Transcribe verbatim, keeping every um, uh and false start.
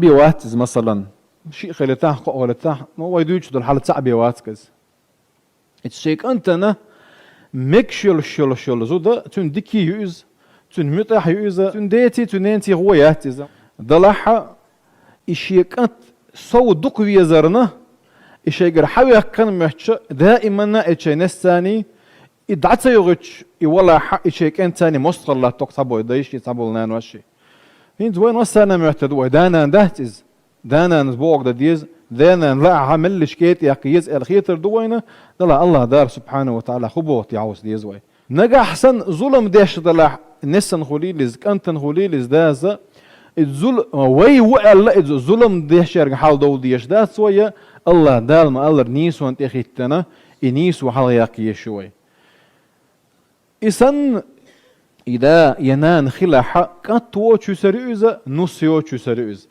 Бе вац иза, масалан, шиъ хилийтахь, кхоъ хилийтахь, ну, вай дуьйцуш долу хьал цхьаъ бе вац иза. Иза шен кӀантана мегаш йолуш йолуш йолу зуда, цуьнан дика ю иза, цуьнан муьтӀахь ю иза, цуьнан деций, цуьнан ненаций гӀо яц иза. Делахь а, и шен кӀант сов дукха везарна, и шайгара хьаваьккхина моьттуш, даиманна и шайн несцаний, и дӀа ца йогӀуьйтуш, и валахь а, и шайн кӀентаний мостагӀалла латтош цхьаболу дайший, цхьаболу наноший. ХӀинца вайн массарна а моьттур ду вай, да-нана дац иза. Да-нанас бохург дан деза, да-нана лаахь меллаша кӀетӀехь еза аьлла хетар ду вайна, делахь АллахӀ Дала субхьанаху ва тагӀала хӀун боху тӀехь хьовса деза вай. Нагахь санна зулам деш далахь, несана хуьлийла иза, кӀантана хуьлийла иза, даса, и зул-, вай ву аьлла, иза зулам дешчаьрга хьал довла дезаш дац вай, АллахӀ Дала ма-аллара нийсонна тӀе хӀиттина, и нийсо хьалхаяккха езаш ю вай. И санна, и да я нана хилахь а, кӀант воцуш вуьсур ю иза, нус йоцуш вуьсур ю иза.